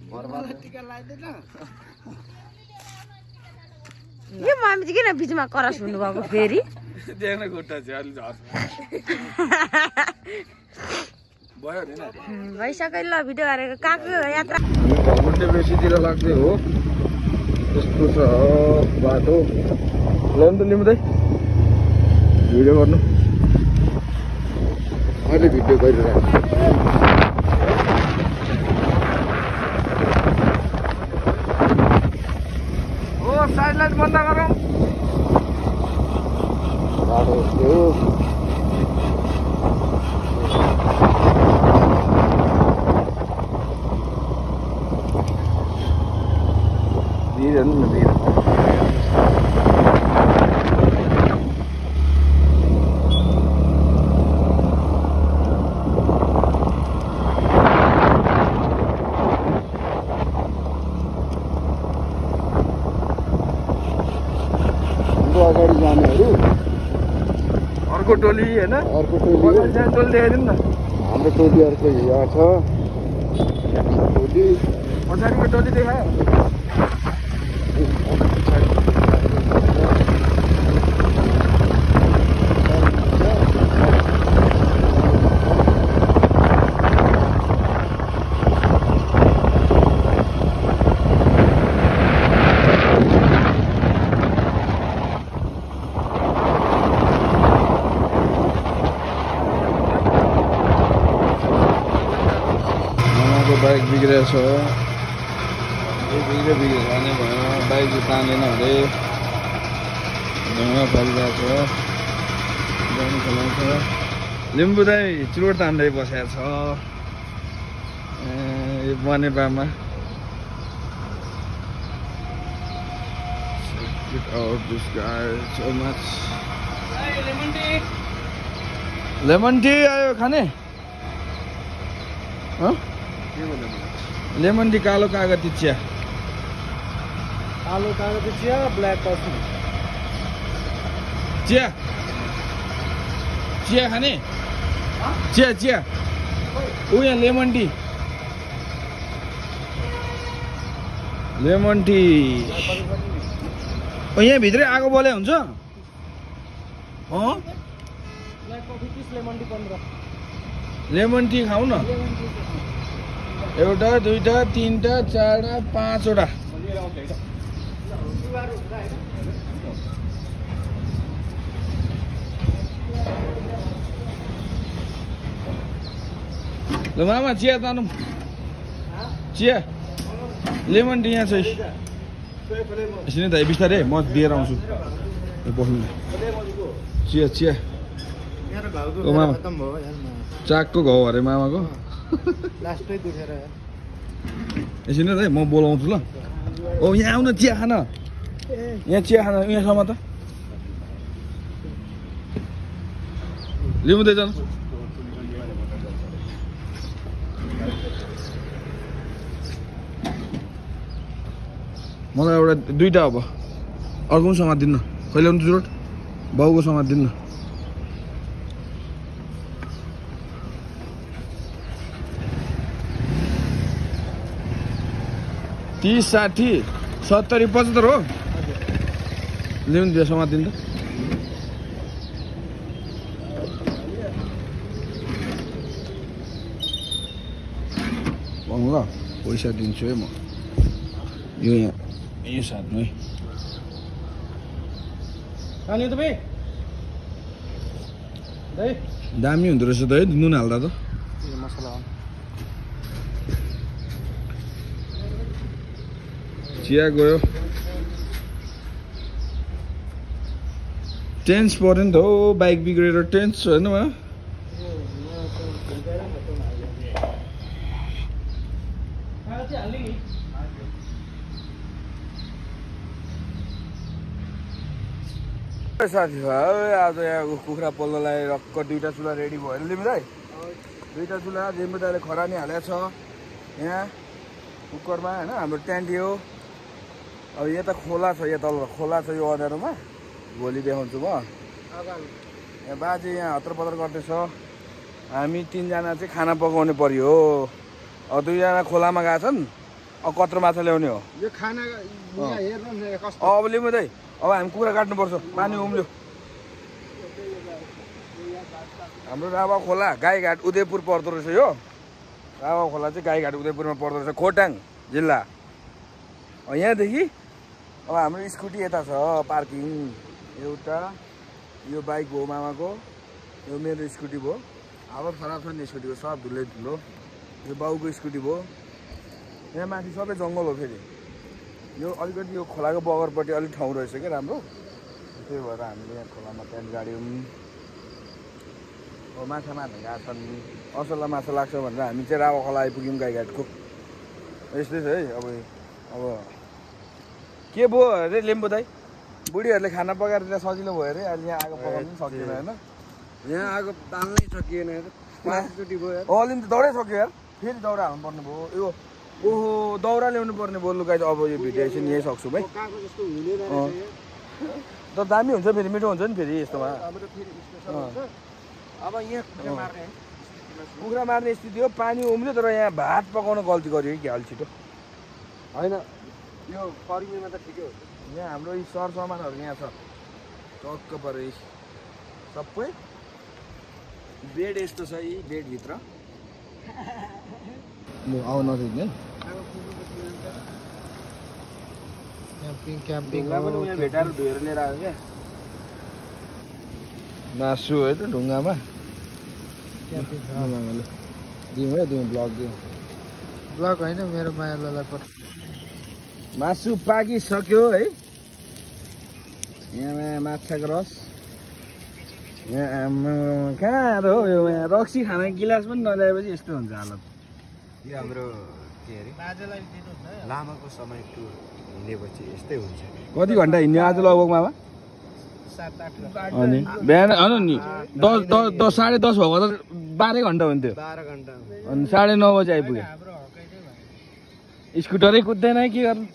यो मामी चाहिँ किन बिचमा करास हुनुभएको फेरि देख्न खुट्टा चाहिँ अलि झर्छ भयो नि भइसक्यो ल भिडियो गरेको कहाँको यात्रा घुम्ने बेसीतिर लाग्ने हो त्यस्तो छ बाटो ल्याउनु त लिउँदै भिडियो गर्नु अहिले भिडियो गरिरहेको ओ साइड लाइट बन्द गरौँ बाटो यस्तो धीरे न धीरे अगाडि जानेहरू अर्को टोली होइन अर्को टोली टोली देखाइदिनु न हाम्रो टोली अर्को यहाँ छ टोली पछाडिको टोली देखायो बाइक बिग्रेछ बिग्रे जाने भयो बाइक चाहिँ तान्दैन हुँदै ढुङ्गा फलिरहेको छ गाडी चलाउँछ लिम्बू दाइ चुरोट तान्दै बसेको छ यो बनेपामा लेमन टी आयो खाने लेमन टी कालो कागती चिया ब्ल्याक कफी चिया चिया खाने चिया चिया ऊ यहाँ लेमन टी ओ यहाँ भित्रै आगो बोले हुन्छ लेमन टी खाऊ न एउटा दुईटा तीनटा चारवटा पाँचवटा ल मामा चिया तानौँ चिया लेमन टी यहाँ छ यसरी त बिस्तारै म दिएर आउँछु बस्नु चिया चिया ओ मामा चाकको घाउ अरे मामाको यसरी नै म बोलाउँछु ल ओ यहाँ आउन चिया खान यहाँ चिया खान यहाँसम्म त ल्याउँदै जानु मलाई एउटा दुईटा अब अर्को पनि समातिदिनु न कहिले आउनु चुरोट बाउको समातिदिनु न 30 60 70 75 हो ल्याउनु दियो समातिदिनु त भन्नु ल पैसा दिन्छु है म यो यहाँ यो साथमा है खाने तपाईँ दामी हुँदो रहेछ त है नुन हाल्दा त मसला चिया गयो टेन्स पर्यो नि त हो बाइक बिग्रेर टेन्स होइन साथी भाइ आज यहाँको कुखुरा पोल्नलाई रक्क दुईटा चुल्हा रेडी भयो लिम्दाई दुईटा चुल्हा लिम्दाईले खरानी हालेको छ यहाँ कुकरमा होइन हाम्रो ट्यान्टी हो अब यहाँ त खोला छ यहाँ तल खोला छ यो अँध्यारोमा भोलि देखाउँछु म यहाँ बाजे यहाँ हत्रपत्र गर्दैछ हामी 3 जना चाहिँ खाना पकाउने पर्यो हो अब 2 जना खोलामा गएछन् अब कत्रो माछा ल्याउने हो यो खाना यहाँ हेर्नु न कस्तो अब लिउँ दाइ अब हामी कुखुरा काट्नुपर्छ पानी उम्ल्यो हाम्रो रावा खोला गाईघाट उदयपुर पर्दो रहेछ यो रावा खोला चाहिँ गाईघाट उदयपुरमा पर्दो रहेछ खोटाङ जिल्ला यहाँदेखि अब हाम्रो स्कुटी यता छ पार्किङ एउटा यो बाइक हो मामाको यो मेरो स्कुटी भयो हावा खराब छ नि स्कुटीको सब धुलै धुलो यो बाउको स्कुटी भयो यहाँ माथि सबै जङ्गल हो फेरि यो अलिकति यो खोलाको बगरपट्टि अलिक ठाउँ रहेछ क्या राम्रो त्यही भएर हामीले यहाँ खोलामा टेन्ट गाड्यौँ अब माछा मार्न गएको छन् असललाई माछा लाग्छ भनेर हामी चाहिँ रावा खोला आइपुग्यौँ गाईघाटको यस्तै छ है अब के भयो अरे लिम्बू दाइ बुढीहरूले खाना पकाएर त्यहाँ सजिलो भयो अरे अहिले यहाँ आगो पकाउनु पनि सकिएन होइन यहाँ आगो ताल्नै सकिएन पाँचचोटि भयो अलि त दौडै सक्यो यार फेरि दौरा हाल्नु पर्ने भयो यो ओहो दौरा ल्याउनु पर्ने भयो लुगाइ अब यो भिडियो एकछिन यहीँ सक्छु भाइ तर दामी हुन्छ फेरि मिठो हुन्छ नि फेरि यस्तोमा अब यहाँ कुखुरा मार्ने स्थिति हो पानी उम्ल्यो तर यहाँ भात पकाउन गल्ती गर्यो कि अलि छिटो होइन यो फर्मीमा त ठिकै हो यहाँ हाम्रो यी सरसामानहरू यहाँ छ टक्क परे सबै बेड यस्तो छ यी बेडभित्र आउ नसक्ने ढुङ्गा पनि यहाँ भेटाएर धोएर लिएर आयो क्या मासु है त ढुङ्गामा दिउँ है दिउँ ब्लग दिउँ ब्लग होइन मेरो मायालाई पठाउ मासु पाकिसक्यो है यहाँ माछाको रस यहाँ कहाँ हो यो यहाँ रक्सी खाना गिलास पनि नल्याएपछि यस्तो हुन्छ हालत यो हाम्रो के अरे लामाको समय टुर हिँडेपछि यस्तै हुन्छ कति घन्टा हिँड्यो आज लगभग मामा 7-8 अनि बिहान होइन नि 10 साढे 10 भएको त 12 घन्टा हुन्थ्यो 12 घन्टा अनि 9:30 बजे आइपुग्यो स्कुटरै कुद्दैन के गर्नु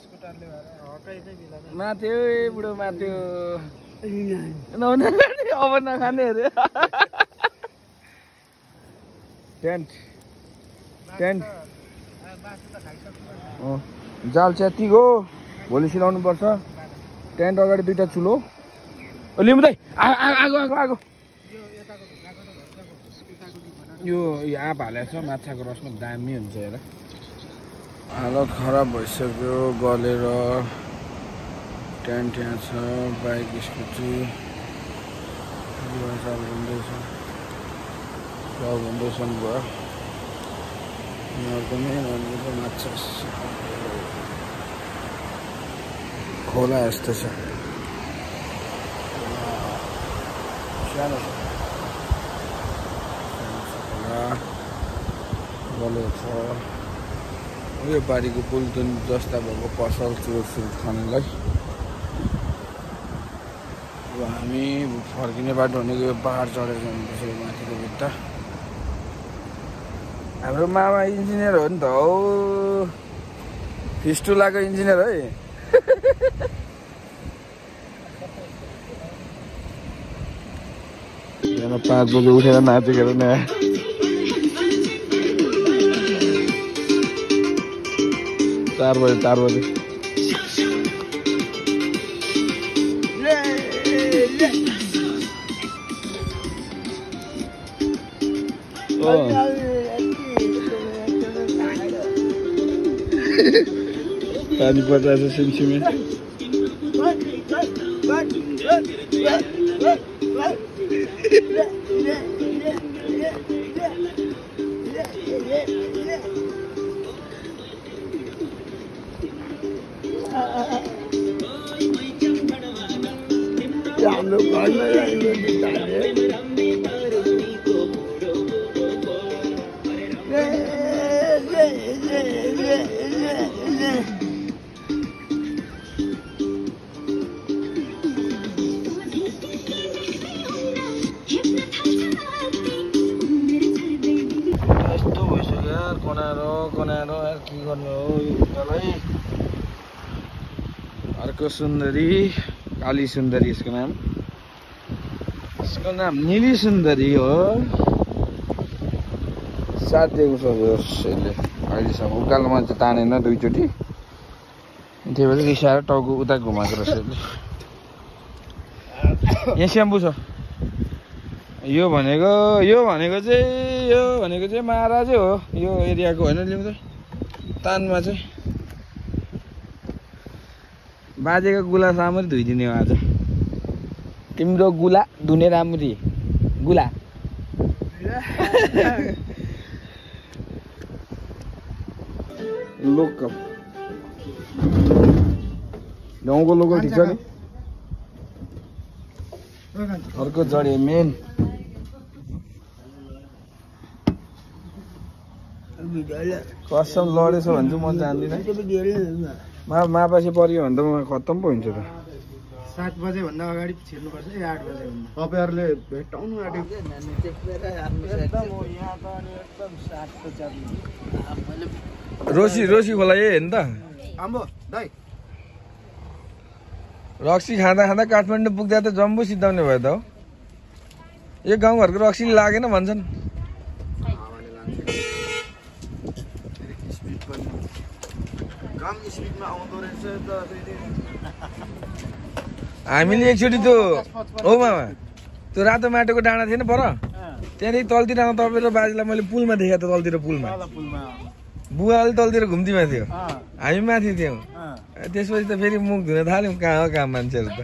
माथ्यो बुढो माथ्यो अब नखाने अरे टेन्ट जाल च्यातिको भोलि सिलाउनु पर्छ टेन्ट अगाडि 2टा चुलो लिम्बू दाइ आगो आगो आगो यो आँप हालेको छ माछाको रसमा दामी हुन्छ हेर हालत खराब भइसक्यो गलेर टेन्ट यहाँ छ बाइक स्कुटी सब हुँदैछन् भयो यिनीहरूको मेन भनेको माछा खोला यस्तो छ सानो छ खोला गले छ यो बारीको पुल जुन जस्ता भएको पसल सुरक्षित खानलाई अब हामी फर्किने बाटो भनेको यो पहाड चढेर जानुपर्छ यो माथिको भित्ता हाम्रो मामा इन्जिनियर हो नि त हौ फिस्टुलाको इन्जिनियर है यहाँ 5 बजे उठेर नाचेको न 4 बजे पानी पर्छ सिमसिमे हाम्रो घरमा यस्तो भइसक्यो यार कनाएर यार के गर्नु हो यो खुट्टालाई अर्को सुन्दरी काली सुन्दरी यसको नाम नीली सुन्दरी हो साथ दिएको छ यसले अहिलेसम्म उकालोमा चाहिँ तानेन दुईचोटि त्यही भएर रिसाएर टाउको उता घुमाएको रहेछ यहाँ स्याम्पू छ यो भनेको चाहिँ महाराजै हो यो एरियाको होइन ल्याउँदै तानमा चाहिँ बाजेको गुला राम्ररी धोइदिने हो आज तिम्रो गुला धुने राम्ररी गुला लोकल गाउँको लोकल ठिक छ नि अर्को जडे मेन कसम लडेछ भने चाहिँ म जान्दिनँ मापासी परियो भने त म खत्तम पो हुन्छ त 7 बजे भन्दा अगाडि छिर्नुपर्छ 8 बजे भन्दा तपाईहरुले भेटाउनु आटेको रोसी खोला यही हेर्नु त आम्बो दाइ रक्सी खाँदा काठमाडौँ पुग्दा त जम्बू सिद्धाउने भयो त हो यो गाउँघरको रक्सी लागेन भन्छन् हामीले एकचोटि त्यो हो मामा त्यो रातो माटोको डाँडा थिएन पर त्यहाँदेखि तलतिर तपाईँ र बाजेलाई मैले पुलमा देखाएँ त तलतिर पुलमा बुवा अलि तलतिर घुम्तीमा थियो हामी माथि थियौँ त्यसपछि त फेरि मुख धुन थाल्यौँ कहाँ हो कहाँ मान्छेहरू त